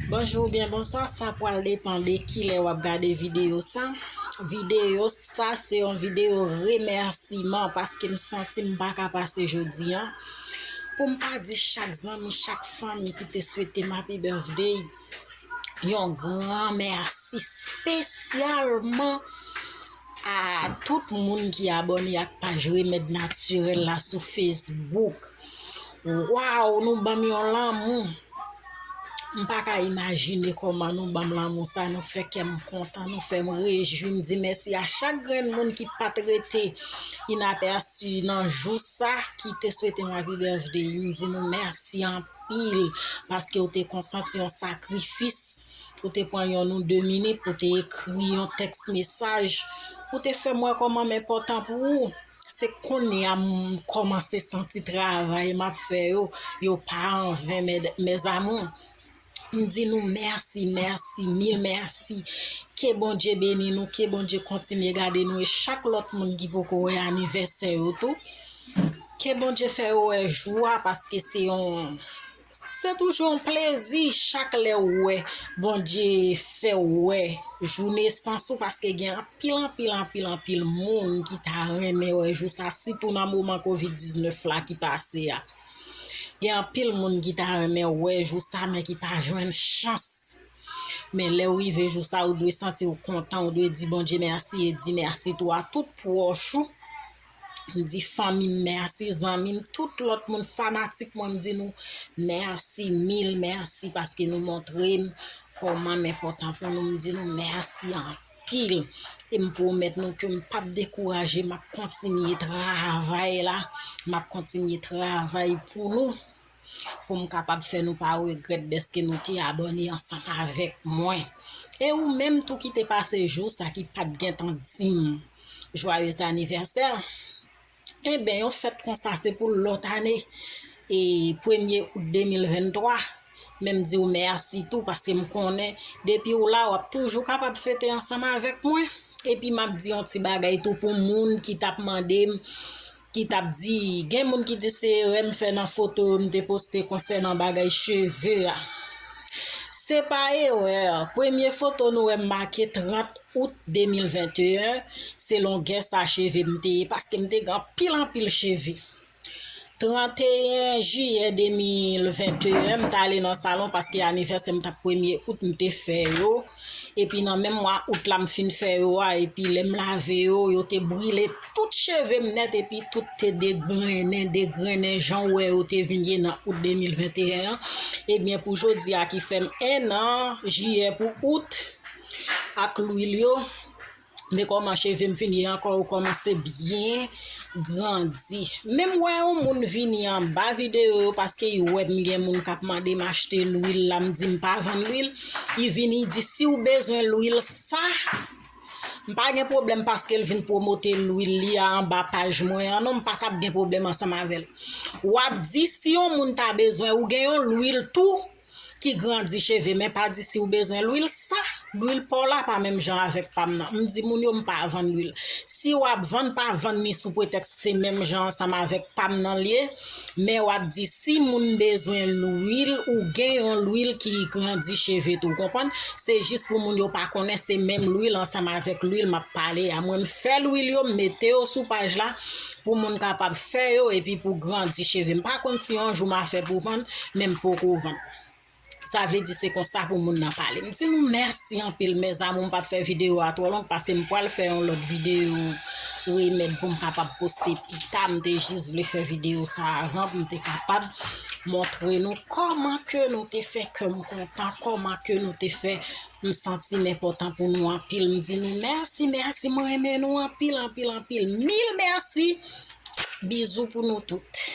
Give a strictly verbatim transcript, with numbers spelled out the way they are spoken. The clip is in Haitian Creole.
Bonjou oubyen bonswa, sa pral depann de kilè w ap gade videyo sa. Videyo sa se yon videyo remèsiman paske m santi m pa ka pase jodi a pou m pa di chak zanmi, chak fanmi ki te swete m happy birthday yon gran mèsi espesyalman a tout moun ki abòne ak paj Remèd Natirèl la sou Facebook. Waw, nou ban m yon lanmou. M pa ka imajine kòman nou ban m lanmou sa, nou fè kè m kontan, nou fè m rejwi, m di mèsi a chak grenn moun ki pa t rete inapèsi nan jou sa, ki te swete m happy birthday. M di nou mèsi anpil, paske w te konsanti yon sakrifis, ou te pran yonn ou de minit pou te ekri yon tèks mesaj, pou te fè m wè kòman m enpòtan pou ou. Se kounye a m kòmanse santi travay m ap fè yo, yo pa anven, mes amours. M di nou mèsi, mèsi, mil mèsi. Ke Bondye beni nou, ke Bondye kontinye gade nou e chak lòt moun ki poko wè anivèsè yo tou. Ke Bondye fè yo wè jou a, paske se yon, se toujou yon plezi chak lè ou wè Bondye fè w wè jou nesans ou, paske gen anpil, anpil, anpil, anpil moun ki ta renmen wè jou sa, sitou nan moman kovid diznèf la ki pase a. Gen anpil moun ki ta renmen wè jou sa, men ki pa jwenn chans. Men lè w rive jou sa, ou dwe santi w kontan, ou dwe di Bondye mèsi e di mèsi tou a tout pwòch ou. M di fanmi m mèsi, zanmi m, tout lòt moun fanatik mwen, m di nou mèsi, mil mèsi, paske nou montre m kòman m enpòtan pou nou. M di nou mèsi anpil. E m pwomèt nou ke m p ap dekouraje, m ap kontinye travay la, m ap kontinye travay pou nou, pou m kapab fè nou pa regrèt dèske nou te abòne ansanm avèk mwen. E ou menm tou ki te pase jou sa ki pa t gentan di m joyeux anniversaire, enben, yon fèt konsa se pou lòt ane, e premye out de mil venntwa. Men m di w mèsi tou, paske m konnen depi w la, w ap toujou kapab fete ansanm avèk mwen. Epi m ap di yon ti bagay tou pou moun ki t ap mande m, ki t ap di, gen moun ki di se erè m fè nan foto yo m te poste konsènan bagay cheve a. Se pa erè, premye foto nou wè m make trant out de mil venteyen, se longè sa cheve m te ye, paske m te gen anpil, anpil cheve. Tranteyen jiyè de mil venteyen, m t ale nan salon paske anivèsè m t ap premye out m te fè yo. Epi nan menm mwa out la m fin fè yo a, epi lè m lave yo, yo te brile tout cheve m nèt, epi tout te degrennen, degrennen, jan w wè yo te vin ye nan out de mil venteyen an. Ebyen, pou jodi a ki fè m en an, jiyè pou out, ak lwil yo, men kòman cheve m vin ye ankò, yo kòmanse byen grandi. Men m wè yon moun vini anba videyo yo, paske li wè m gen moun k ap mande m achte lwil la, m di m pa vann lwil. Li vini, li di, "Si w bezwen lwil sa, m pa gen pwoblèm," paske l vin pwomote lwil li a anba paj mwen an. Non, m pa t ap gen pwoblèm ansanm avè l. W ap di, "Si yon moun ta bezwen, ou gen yon lwil tou ki grandi cheve, men pa di si w bezwen lwil sa." Lwil pa w la pa menm jan avèk pa m nan. M di moun yo m pa vann lwil. Si w ap vann, pa vann ni sou pretèks se menm jan ansanm avèk pa m nan l ye. Men w ap di si moun bezwen lwil, ou gen yon lwil ki grandi cheve tou, w konprann? Se jis pou moun yo pa konnen se menm lwil ansanm avèk lwil m ap pale a. Mwen m fè lwil yo, m mete yo sou paj la pou moun kapab fè yo epi pou grandi cheve. M pa konn si yon jou m a fè pou vann, men m poko vann. Sa vle di se konsa pou moun nan pale. M di nou mèsi anpil, mes amours, m p ap fè videyo a twò long, paske m pral fè yon lòt videyo remèd pou m kapab poste pita. M te jis vle fè videyo sa avan pou m te kapab montre nou kòman ke nou te fè kè m kontan, kòman ke nou te fè m santi m enpòtan pou nou anpil. M di nou mèsi, mèsi, m renmen nou anpil, anpil, anpil. Mil mèsi. Bizou pou nou tout.